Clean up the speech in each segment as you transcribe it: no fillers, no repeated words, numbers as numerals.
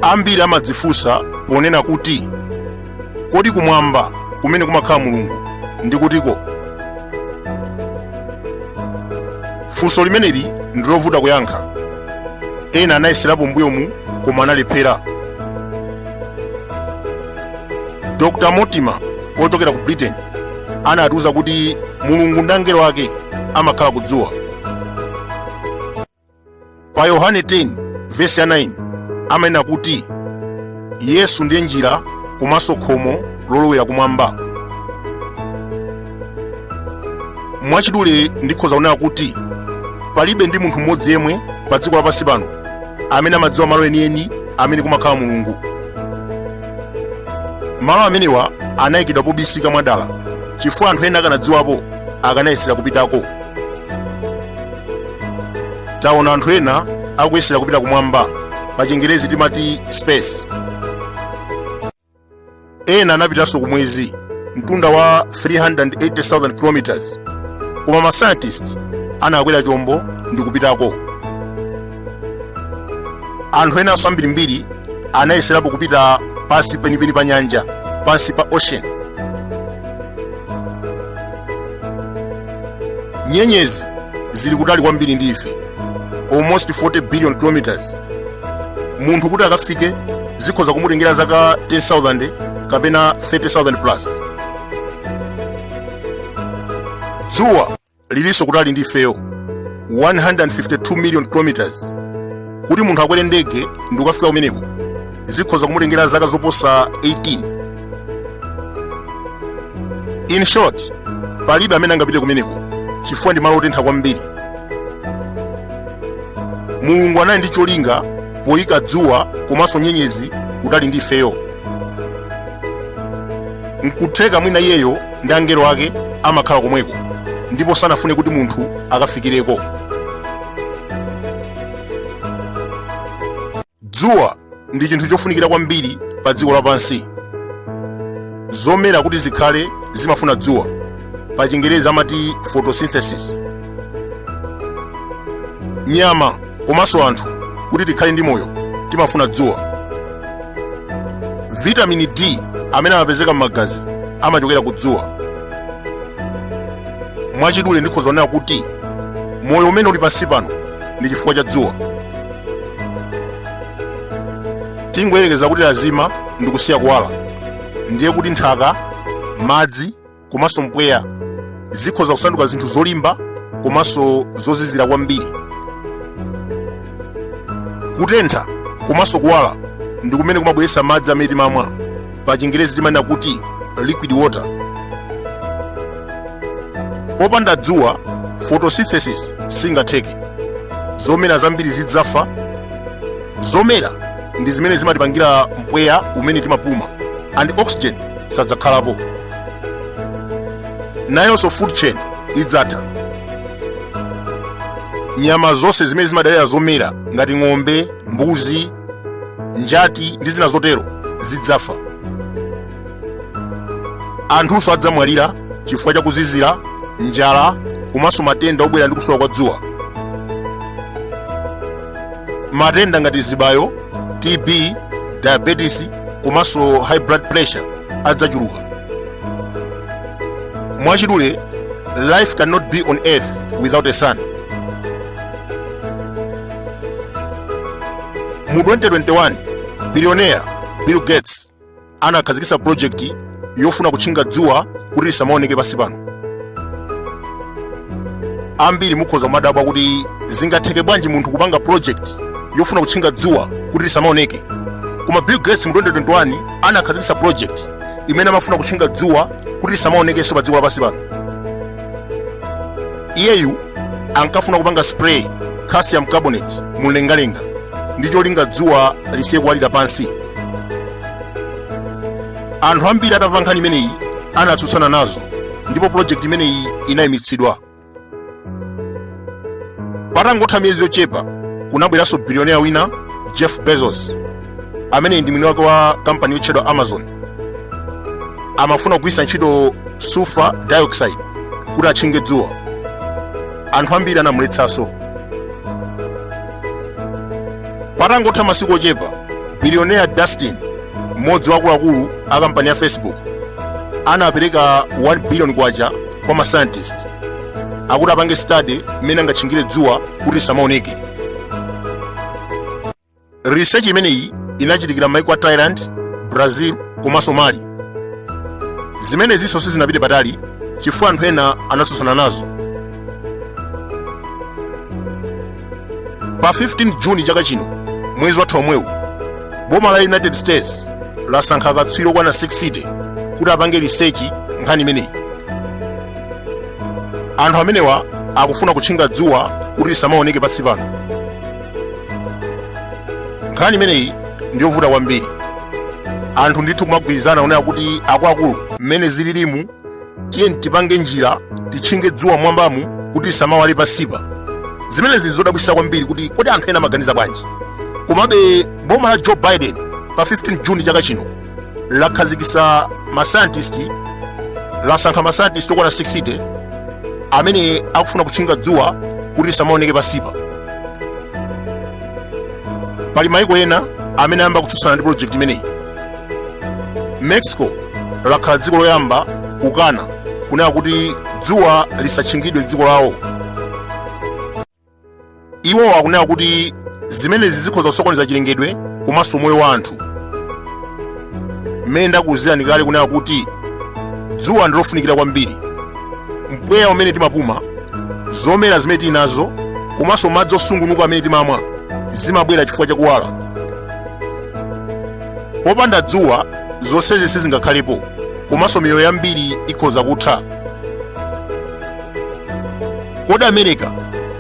Ambiri amadzifunsa ponena kuti, kodi kumwamba kumene kumakhala Mulungu ndi kutiko? Funso limeneli ndi lovuta kuyankha. Ena anayeserapo mbuyomu koma analephera. Dr Mortimer ochokera ku Britain anatiuza kuti Mulungu ndi angelo ake amakhala kudzuwa. Pa Yohane 10 vesi ya 9 amanena kuti Yesu ndiye njira komanso khomo lolowera kumwamba. Mwachidule ndikhoza kunena kuti palibe ndi munthu mmodzi yemwe pa dziko lapansi pano amene amadziwa malo enieni amene kumakhala Mulungu. Malo amenewa anayikidwa pobisika mwadala chifukwa anthu ena akanadziwapo akanayesera kupitako. Taona anthu ena akuyesera kupita kumwamba, pa Chingerezi timati space. Ena anapitanso kumwezi, mtunda wa 380,000 km, koma ma scientist anakwera chombo ndi kupitako. Anthu enanso ambirimbiri anayeserapo kupita pansi penipeni pa nyanja, pansi pa ocean. Nyenyezi zili kutali kwambiri ndi ife, almost 40 billion kilometers. Munthu kuti akafike zikhoza kumutengera zaka 10,000 kapena 30,000 plus. Dzuwa lilinso kutali ndi ifeyo, 152 million kilometers. Kuti munthu akwere ndege ndi kukafika kumeneko zikhoza kumutengera zaka zoposa 18. In short, palibe amene angapite kumeneko chifukwa ndi malo otentha kwambiri. Mulungu anali ndi cholinga poyika dzuwa komanso nyenyezi kutali ndi ifeyo. Nkutheka mwina iyeyo ndi angelo ake amakhala komweko ndipo sanafune kuti munthu akafikireko. Dzuwa ndi chinthu chofunikira kwambiri pa dziko lapansi. Zomera kuti zikhale zimafuna dzuwa, pa Chingerezi amati photosynthesis. Nyama komanso anthu kuti tikhale ndi moyo timafuna dzuwa. Vitamini D amene amapezeka m'magazi amachokera ku dzuwa. Mwachidule ndikhoza kunena kuti moyo umene uli pansi pano ndi chifukwa cha dzuwa. Tingoyerekeza kuti lazima ndikusiya kuwala, ndiye kuti nthaka, madzi komanso mpweya zikhoza kusanduka zinthu zolimba komanso zozizira kwambiri. Kutentha komanso kuwala ndi kumene kumabweretsa madzi amene timamwa, pa Chingerezi timanena kuti liquid water. Popanda dzuwa photosynthesis singatheke. Zomera zambiri zidzafa. Zomera ndi zimene zimatipangira mpweya umene timapuma, and oxygen sadzakhalapo. Nayonso food chain idzatha. Nyama zonse zimene zimadalira zomera ngati ng'ombe, mbuzi, njati ndi zina zotero zidzafa. Anthunso adzamwalira chifukwa cha kuzizira, njala komanso matenda obwera ndi kusowa kwa dzuwa. Matenda ngati zibayo, TB, diabetes komanso high blood pressure adzachuluka. Mwachidule, life cannot be on earth without a sun. Mu 2021, billionaire Bill Gates anakhazikitsa project yofuna kutchinga dzuwa kuti lisamaoneke pansi pano. Ambiri mukhoza kumadabwa kuti zingatheke bwanji munthu kupanga project yofuna kutchinga dzuwa kuti lisamaoneke. Koma Bill Gates mu 2021 anakhazikitsa project imene amafuna kutchinga dzuwa kuti lisamaonekenso pa dziko lapansi pano. Iyeyu ankafuna kupanga spray calcium carbonate mumlengalenga ndi cholinga dzuwa lisiye kuwalira pansi. Anthu ambiri atamva nkhani imeneyi anatsutsana nazo ndipo project imeneyi inayimitsidwa. Patangotha miyezi yochepa kunabweranso bilioneya wina, Jeff Bezos, amene ndi mwini wake wa kampani yotchedwa Amazon. Amafuna kugwiritsa ntchito sulfur dioxide kuti atchinge dzuwa. Anthu ambiri anamuletsanso. Patangotha masiku ochepa, Billionaire Dustin, mmodzi wa akuluakulu a kampani ya Facebook, anapereka 1 billion kwacha kwa ma scientist akuti apange study mmene angatchingire dzuwa kuti lisamaoneke. Research imeneyi inachitikira m'maiko a Thailand, Brazil komanso Mali. Zimenezinso sizinapite patali chifukwa anthu ena anatsutsana nazo. Pa 15 Juni chaka chino, mwezi watha omwewu, boma la United States lasankha akatswiri okwana 60 kuti apange research nkhani imeneyi. Anthu amenewa akufuna kutchinga dzuwa kuti lisamaoneke pansi pano. Nkhani imeneyi ndiyovuta kwambiri. Anthu ndithu kumagwirizana kunena kuti akuluakulu, mmene zililimu, tiyeni tipange njira titchinge dzuwa mwambamu kuti lisamawale pansipa. Zimenezi nzodabwitsa kwambiri kuti kodi anthu ena amaganiza bwanji. Komabe boma la Joe Biden pa 15 Juni chaka chino lakhazikitsa ma scientist, lasankha ma scientist okwana 60 amene akufuna kutchinga dzuwa kuti lisamaoneke pansipa. Pali maiko ena amene ayamba kutsutsana ndi project imeneyi. Mexico lakhala dziko loyamba kukana kunena kuti dzuwa lisatchingidwe dziko lawo. Iwo akunena kuti zimenezi zikhoza kusokoneza chilengedwe komanso moyo wa anthu. Mmene ndakuwuzirani kale kunena kuti dzuwa ndilofunikira kwambiri. Mpweya umene timapuma, zomera zimene tili nazo komanso madzi osungunuka amene timamwa zimabwera chifukwa cha kuwala. Popanda dzuwa zonsezi sizingakhalepo komanso miyoyo yambiri ikhoza kutha. Kodi America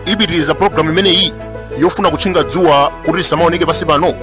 ipitiriza pologalamu imeneyi yofuna kutchinga dzuwa kuti lisamaoneke pansi pano?